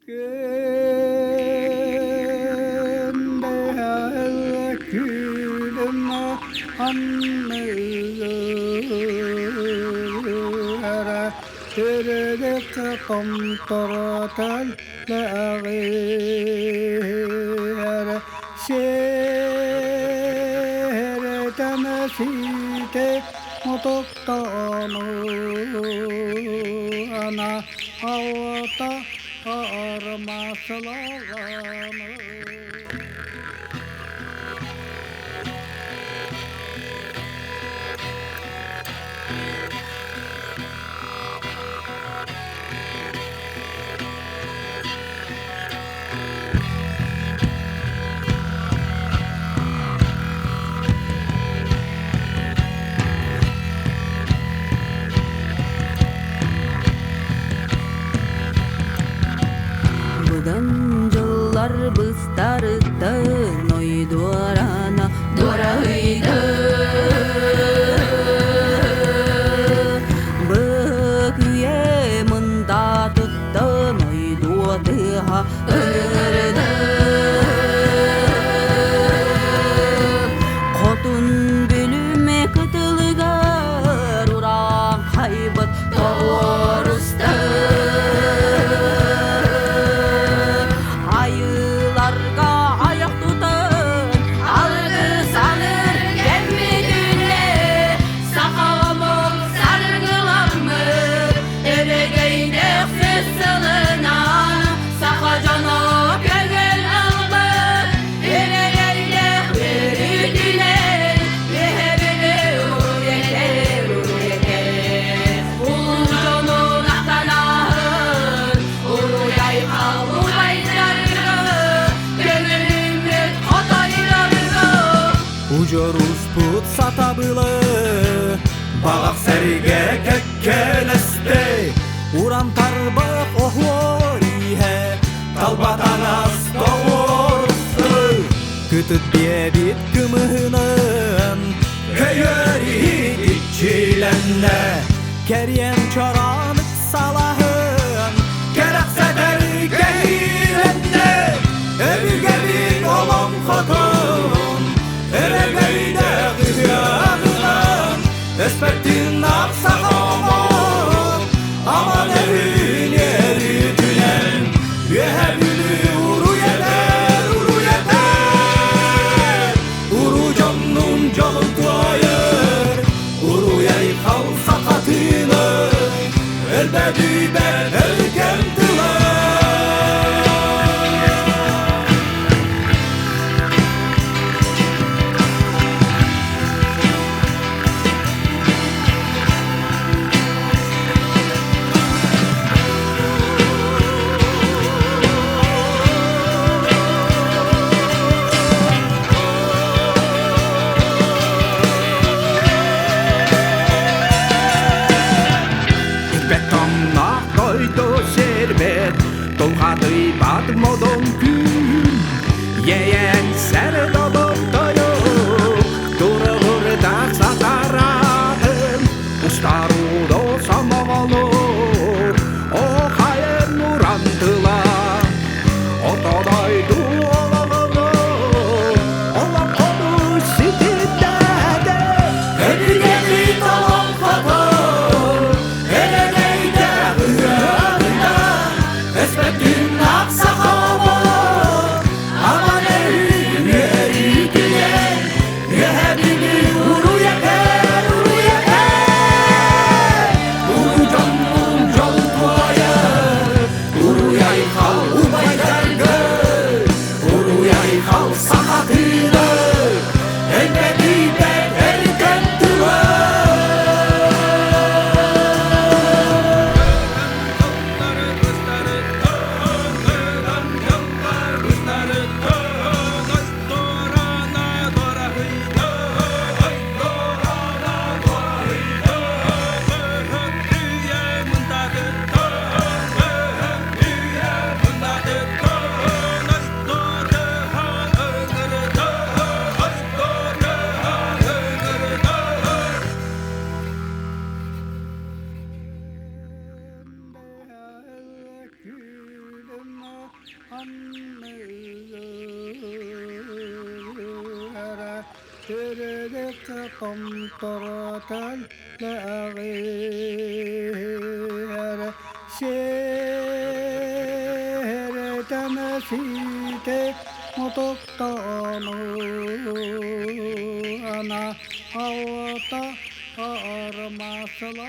Күндэл анныгара төрөдөх томторотон лэҕиэрэ сиэрэтэмэсиите мотоктоону ана алта армасылаҕаны. Быдан дьыллар быстарыттан ойдуорана дуораһыйды. Бөкүйэ мындаатыттан ойдуо тыаһа ыҥырды. Хотун бүлүмэ кытылыгар ураан хайбыт тоҕуоруста. Айыыларга айах тутан алгысаныр кэммитинэ саха омук саргыламмыт өрөгөйдөөх сүүс сылынан саха дьоно көҥүл ылбыт өрөгөйдөөх үөрүүтүнэн үөһэбүлү уруйэтэр уруйэтэр улуу дьонун ахтанаһын уруй-айхал убайдарга көҥүлүммүт хотойдорго. Удьоруспут сатабылы баҕах сэргэ кэккэлэстэ уран тарбах оһуор иһэ талбатанас тоҕуорусты кытыт биэбит кымыһынан көйөр иһит иччилэннэ кэриэн чороон ыксалаһын кэрэхсэтэр кэһиилэннэ өбүгэбит олоҥхотун өрөгөйдөөх ыһыаҕынан өспөттүн ахсаҕа аман өһүн өрүтүнэн үөһэ Бүлүү уруй этэр уруй этэр уруу дьоннун дьолун туойар уруй айхал сахатыны өлбөдүйбэт өлгөм тыла. Бетоннаах дойду сирбит тулхадыйбат модун күн Иэйэн сэрдобун тойук туругурдаах сатараатын устарудо сомоҕолуур оохайын уран тыла Орто дойду олоҕону олоҥхону ситирдээтэ Өбүгэбит олоҥхотун Элэгэйдээх ыһыаҕыта Өспөтүн ахсахобут Аман өһүн үөрүүтүнэн Үөһэ Бүлүү уруй этэр, уруй этэр Улуу дьоннуун дьол туойар Уруй айхал убайдаргы Уруй айхал саха тыына Өлбөдүйбэт өркөн тыла. Анныгара Төрөдө томторотон лэҕир Сэрэтэн сите мотоктону ана алта армаслаҕаны.